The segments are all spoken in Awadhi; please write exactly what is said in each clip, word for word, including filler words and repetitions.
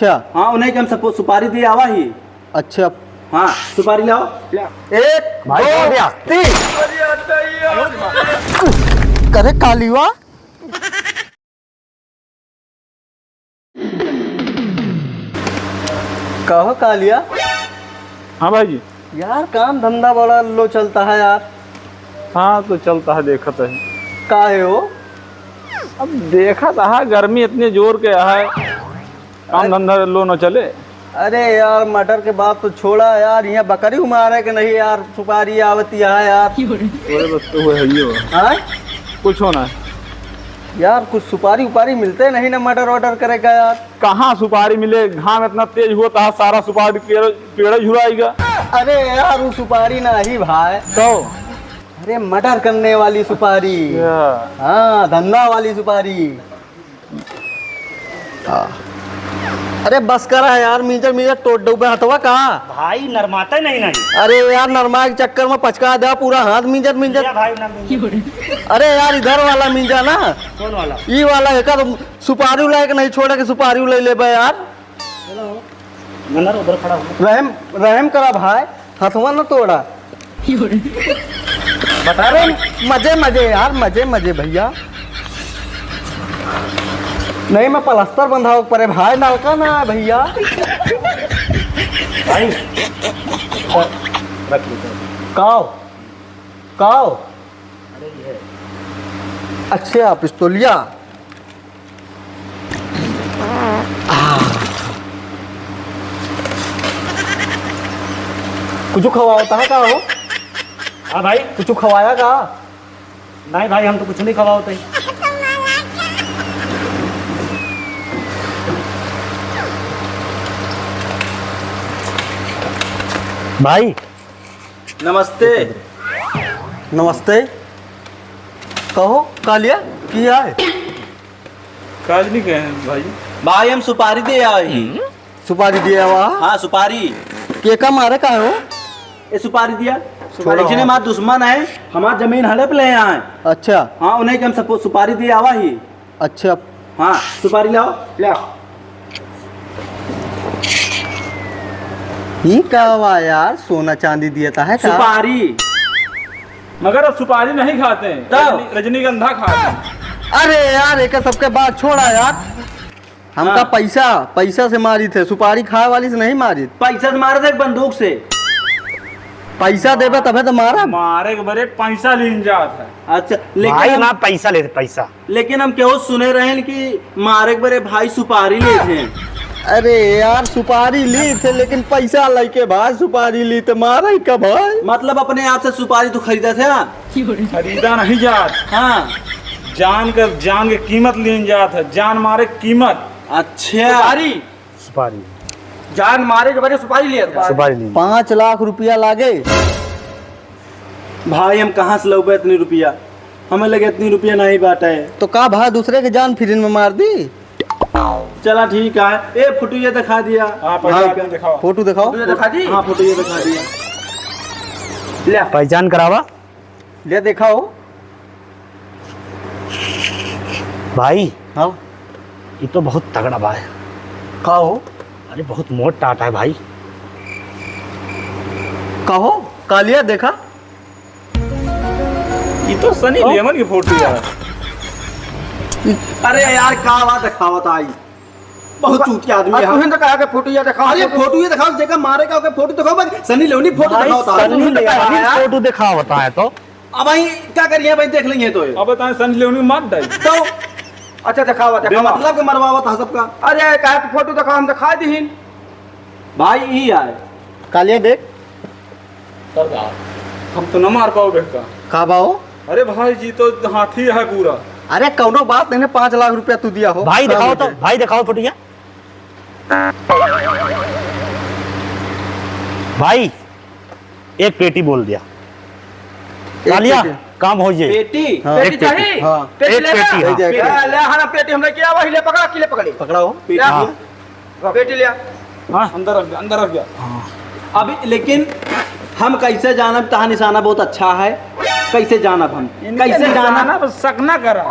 अच्छा। हाँ, उन्हें के हम सपो-, सुपारी दिए आवा ही। अच्छा। हाँ, सुपारी लाओ। एक, भाई, दो, छोड़ दिया। तीन। करे कालिया। कहो कालिया। हाँ भाई जी। यार, काम धंधा बड़ा लो चलता है यार। हाँ, तो चलता है, देखत है। काहे हो? अब देखत है, गर्मी इतने जोर के है, काम अरे धंधा लो न चले। अरे यार, मटर के बात तो छोड़ा यार, यहाँ बकरी मारे के नहीं यार, सुपारी आवती है यार। अरे बस तो वो है ही हो। हाँ? कुछ होना है। यार, कुछ सुपारी उपारी मिलते नहीं ना मटर वटर करे का यार। कहाँ सुपारी मिले, घाम इतना तेज होता है, सारा सुपारी पेड़, पेड़ झुराएगा। अरे यार, वो सुपारी ना ही भाई। तो? अरे, मटर करने वाली सुपारी। अच्छा। हाँ, धंधा वाली सुपारी। हाँ। अरे बस करा यार, मींजर मींजर तोड़ डूबे हथवा का। भाई नरमाते नहीं, नहीं। अरे यार, नरमा के चक्कर में पचका दे पूरा हाथ मींजर मींजर। या भाई ना मींजर। अरे यार, इधर वाला मींजा ना। कौन वाला? ई वाला एक तो सुपारी उलाए के नहीं छोड़े के सुपारी उलाई लेबे यार। चलो, गनर उधर खड़ा हो। रहम, रहम करा भाई, हथवा न तोड़ा। बता रहे। मजे, मजे यार, मजे, मजे भैया। नहीं, मैं प्लास्टर बंधावे परे भाई, नलका ना है भैया। भाई, रख लीजिए। काओ? काओ? अरे, ये है। अच्छा, पिस्तौलिया। कुछ खवाओ था का हो? हाँ भाई। कुछ खवाया का? नहीं भाई, हम तो कुछ नहीं खवाओ थे। भाई। नमस्ते। नमस्ते। कहो, कालिया, की आए? काज नहीं कहे हैं भाई। भाई, हम सुपारी दे आए ही। सुपारी दिया हुआ? हाँ, सुपारी। के का मारे का हो? ए, सुपारी दिया। सुपारी। इसने हमार दुश्मन है, हमार जमीन हड़प ले आए। अच्छा। हाँ, उन्हें के हम सपो-, सुपारी दिए आवा ही। अच्छा। हाँ, सुपारी लाओ। लाओ। ई का हुआ यार, सोना चांदी दिया था है का? सुपारी। मगर अब सुपारी नहीं खाते हैं, तब? रजनी-, रजनीगंधा खाते हैं। अरे यार, एक सबके बात छोड़ा यार। हमका हाँ। पैसा, पैसा से मारी थे, सुपारी खाए वाली से नहीं मारी। पैसा से मारे थे, बंदूक से। पैसा देबे तबे तो मारा। मारे के बरे पैसा लीन जात है। अच्छा, लेकिन भाई हम, ना पैसा लेते, पैसा। लेकिन हम केहू सुने रहेन कि मारे के बरे भाई सुपारी लेते हैं। अरे यार, सुपारी ली थे, लेकिन पैसा लेके भाई सुपारी ली थे, मारे का भाई? मतलब अपने आप से सुपारी तो खरीदा थे आप? खरीदा नहीं जात। हाँ। जान कर, जान के कीमत लीन जात है, जान मारे कीमत। अच्छा। सुपारी। सुपारी। जान मारे के बरे सुपारी लिया था। सुपारी ली। पाँच लाख रुपया लागे। भाई, हम कहाँ से लौबे इतनी रुपया? हमें लगे इतनी रुपया नहीं बाटे। तो का भाई, दूसरे के जान फिर इनमें मार दी? चला ठीक है। ए, फोटो ये दिखा दिया। हाँ, पहचान हाँ, दिखाओ। फोटो दिखाओ। फोटो ये दिखा दी? हाँ, फोटो ये दिखा दिया। ले। पहचान करावा। ले दिखाओ। भाई, हाँ? ये तो बहुत तगड़ा बा है। का हो? अरे, बहुत मोट टाटा है भाई। का हो? कालिया देखा? ये तो सनी हाँ? लियोन की फोटो है। अरे यार, का बात दिखावत आई? बहुत चूतिया आदमी भाई, है। तुहें तो कहा के फोटो ये दिखाओ, अरे फोटो। फोटो ये दिखाओ, जेका मारे का ओके फोटो दिखाओ, बस सनी लियोनी फोटो भाई, दिखाओ, सनी लियोनी फोटो दिखाओ यार। फोटो दिखाओ बताए तो। अब भाई क्या करिए भाई, देख लेंगे तो ये। अब बताएं, सनी लियोनी मार डाल। तो अच्छा दिखाओ, दिखाओ। बेमतलब के मरवावत है सबका। अरे कहा तो फोटो दिखाओ, हम दिखा दीहिन। भाई ई आए। कालिया देख। सरदार, हम तो न मार पाओ बेटा। का बाओ? अरे भाई जी, तो हाथी है पूरा। अरे कौनो बात नहीं, पाँच लाख रुपया तू दिया हो। भाई दिखाओ तो, भाई दिखाओ फोटो ये। भाई, एक पेटी बोल दिया। एक कालिया, पेटी। काम हो जाए। पेटी? हाँ। पेटी एक पेटी। चाहिए? हाँ। पेटी एक लेना? पेटी, हाँ। ले, ले, हाँ, पेटी हमने क्या वही ले पकड़ा, किले पकड़े। पकड़ा हो। पेटी हाँ। ले। पेटी लिया। हाँ। अंदर रख दे, अंदर रख दे। हाँ। अभी लेकिन हम कैसे जानब, तहा निशाना बहुत अच्छा है, कैसे जानब हम? इनके कैसे जानब? निशाना पर शक ना करा।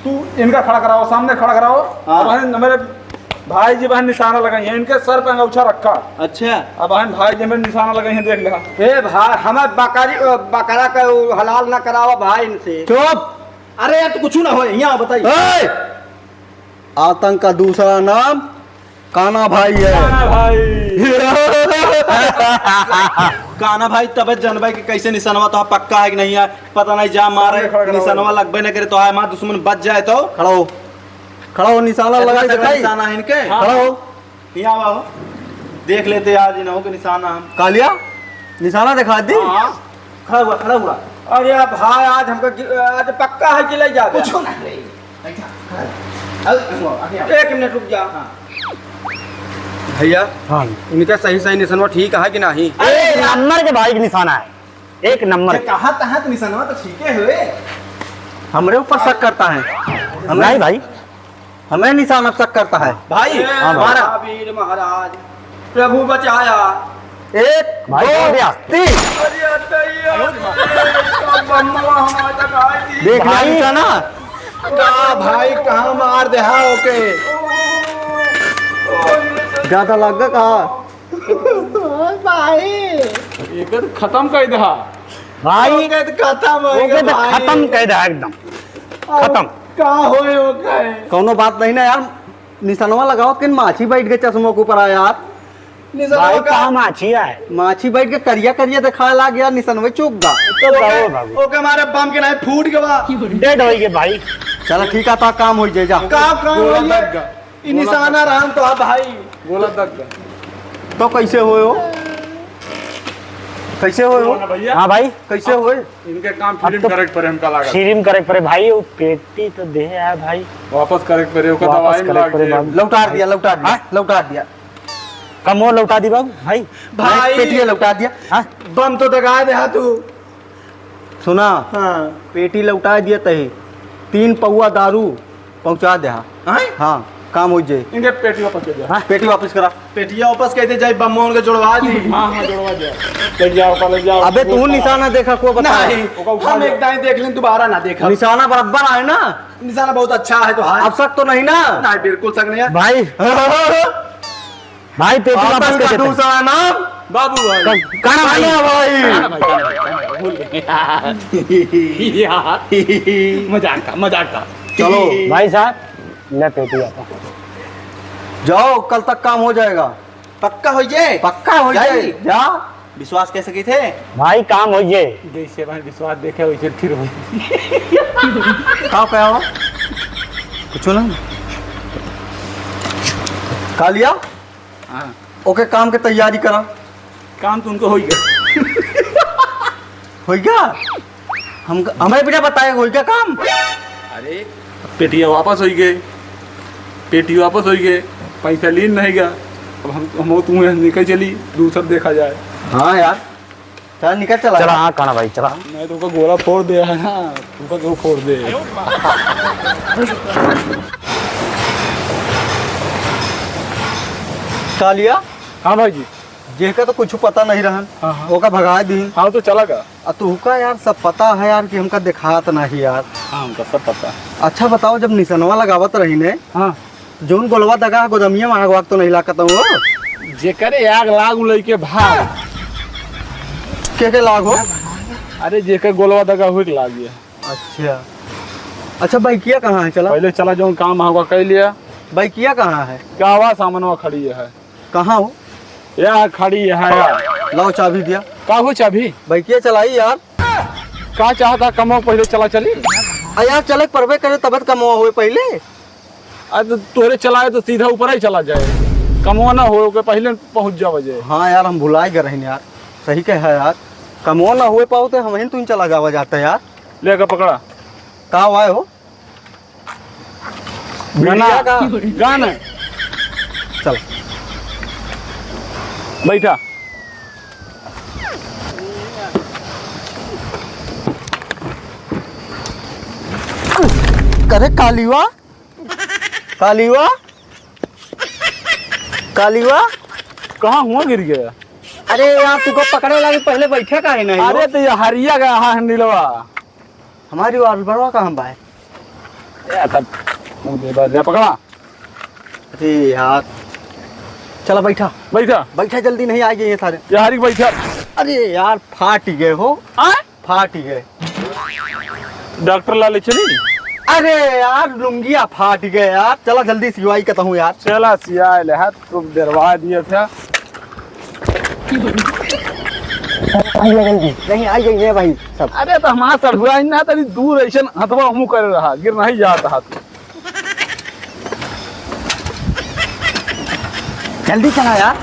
तू इनका खड़ा कराओ, सामने खड़ा कराओ। हाँ। अब हमारे, हमारे भाई जी बहन निशाना लगाई है, इनके सर पे अंगूछा रखा। अच्छा। अब बहन भाई जी हमें निशाना लगाई है, देख ले। ए भाई, हमें बकरी, बकरा का हलाल ना करावा भाई इनसे। चुप। अरे यार, तो कुछ ना हो, यहाँ बताइए। ए! आतंक का दूसरा नाम काना भाई है। काना भाई। काना भाई, तबे जनबे कि कैसे निशानवा तो पक्का है कि नहीं है, पता नहीं, जा मारे, खड़ा, खड़ा, खड़ा। निशानवा लगबे न करे तो है, हमार दुश्मन बच जाए तो। खड़ा हो, खड़ा हो, निशाना इतना लगाई तगड़ा दिखाई। निशाना है इनके। हाँ। खड़ा हो। यहाँ आओ, देख लेते आज इन्हों के निशाना हम। कालिया, निशाना दिखा दी। हाँ, खड़ा हुआ, खड़ा हुआ। अरे यार भाई, आज हमका गि-, आज पक्का है कि ले जाबे। कुछ ना रे। बैठा, खड़ा। अब, अब, अब, अब। एक मिनट रुक जा। हाँ। भैया, हाँ। इनका सही सही निशानवा ठीक है कि नहीं? एक नंबर के भाई के निशाना है, एक नंबर। ये कहा तहा तो निशानवा तो ठीक है हुए। हमरे ऊपर शक करता है। हमें नहीं भाई। हमें निशाना शक करता है। भाई, हाँ भाई। हमारा वीर महाराज, प्रभु बचाया। एक, भाई, दो, छोड़ दिया। तीन। अरे, अरे, अरे, अरे, बम्मा हमारे तक आई थी। देख लिया भाई। निशाना? का भाई, कहाँ मार दे, हाँ, ओके। ज्यादा लग गया कहाँ? भाई। एकर खतम कर दे, हाँ। भाई, ओके, तो खतम हो ओके, गया तो भाई। खतम कर दे एकदम। अब खतम। का होए, ओके? कौनो बात नहीं ना यार, निशनवा लगावत किन माछी बैठ के चश्मो के ऊपर आया यार। निशनवा भाई, का कहाँ माछी आए? माछी बैठ के करिया करिया दिखाए लाग यार, निशनवे चूक गा। तो ओके, बाबू। ओके, हमारे बम के नहीं फूट गवा। डेड हो गए भाई। चला ठीक है, तो काम हो जाए जा। का काम हो गोला जाए? दग गा। ई निशाना राम तो है भाई। गोला दग गा। तो कैसे होए हो? कैसे होए हो? ना भैया। हाँ भाई। कैसे होए? इनके काम अब फ्री में तो करे के पड़े, हमका लागत। फ्री में करे के पड़े भाई, वो पेटी तो दे है भाई। वापस करे के पड़े, ओकर वापस दवाई में करे के लाग पड़े जाए। बाबू। लौटा दिया, लौटा दिया, हाँ? लौटा दिया। कमो लौटा दी बाबू, भाई। भाई। पेटिया लौटा दिया। हाँ? बम तो दगा दे हा तू। सुना? हाँ। पेटी लौटा दिया तही, तीन पौवा दारू पहुँचा दे हा। हाँ? हाँ, काम हो जाए। इनके पेटी वापस कर दे। हाँ? पेटी वापस करा। पेटिया वापस कह दे, जाए बम उनके जोड़वा दी। हाँ, हाँ, जोड़वा दे। ले जाओ, पहले जाओ। अबे तू निशाना देखा, को बता। नहीं, ओका उठा हम ले। एक दाई देख लें, दोबारा ना देखा। निशाना बराबर है ना? निशाना बहुत अच्छा है तो है। अब शक तो नहीं ना? नहीं, बिल्कुल शक नहीं है। भाई। भाई, पेटी वापस आतंक कर का देते हैं। दूसरा नाम बाबू भाई। का-, काना भाई। काना भाई। काना भाई, काना भाई, काना भाई, भूल गए। यार, मजाक था, मजाक था। चलो। भाई साहब, ले पेटी वापस। जाओ, कल तक काम हो जाएगा। पक्का हो जाए? पक्का हो जाए। जाई। जा। विश्वास कैसे की थे? भाई, काम हो जाए। जैसे भाई विश्वास देखे, वैसे फिर हो। का कहा हो? कुछ ना। कालिया? हाँ। ओके, काम के तैयारी करा। काम तो उनको हो ही गया। हो गया? हम, हमें बिना बताए हो गया काम? अरे, पेटिया वापस हो गए, पेटी वापस हो गए, पैसा लीन नहीं गया। अब हम, हम वो तुम्हें निकल चली, दूसर देखा जाए। हाँ यार, चल निकल चला। चला, हाँ, काना भाई, चला। नहीं तो उनका गोला फोड़ दे है ना, उनका गोला फोड़ दे। कालिया? हाँ भाई जी। जेका तो कुछ पता नहीं रहन, हाँ, हाँ। ओका भगा दी। हाँ, तो चला गा। आ तोहका यार सब पता है यार कि हमका देखात नाही यार। हाँ, हमका सब पता है। अच्छा बताओ, जब निशनवा लगावत रही ने, हाँ। जौन गोलवा दगा है, गोदमिया में आग वाग तो नहीं लागत हो? जेकरे आग लाग, उ लइके भाग। के के लाग हो? अरे, जेकर गोलवा दगा, हुई के लाग गया। अच्छा। अच्छा, बाइकिया कहाँ है? चला। पहले चला, जौन काम है, ओका कर लिया। बाइकिया कहाँ है? का आवाज सामनवा खड़ी है। कहाँ हो? या खड़ी है यार। लाओ चाबी दिया। का हो चाबी? बाइकिया चलाई यार। का चाहता कमो पहले चला चली? आ यार चले के परबे करे तब तो कमवा होए पहले। अरे तो तोरे चलाए तो सीधा ऊपर ही चला जाए। कमवा ना हो के पहले पहुँच जावे जे। हाँ यार हम भुलाई गए रहने यार। सही कहे है यार। कमवा ना होए पाओ तो हम ही तुम चला जावा जाते यार। लेकर पकड़ा। का हुआ है हो? गाना। बीड़िया का? गाना। चल। बैठा। करे कालिवा? कालिवा? कालिवा? कहाँ हुआ गिर गया? अरे यार, तुमको पकड़े लागी, पहले बैठे काहे नहीं हो? अरे तो ये हरिया का, हाँ, नीलवा। हमारी वालबरवा कहाँ बा? ए, तब मुंह दे बा, ले पकड़ा। ए यार, चला बैठा। बैठा। बैठा, जल्दी नहीं आ गए हैं सारे। यार, बैठा। अरे यार, फाट गए हो। आय? फाट गए। डॉक्टर ला ले चली। अरे यार, लुंगिया फाट गए यार, चला जल्दी सिवाई कतहूँ यार। चला सियाए ले, हाथ खूब डरवा दिया था। आई गए जल्दी। नहीं, आई गए ये भाई सब। अरे तो हमारा सढ़ुआ ही ना, तनी दूर ऐसे हथवा हमू करे रहा, गिर नहीं जाता हाथ। जल्दी चला यार।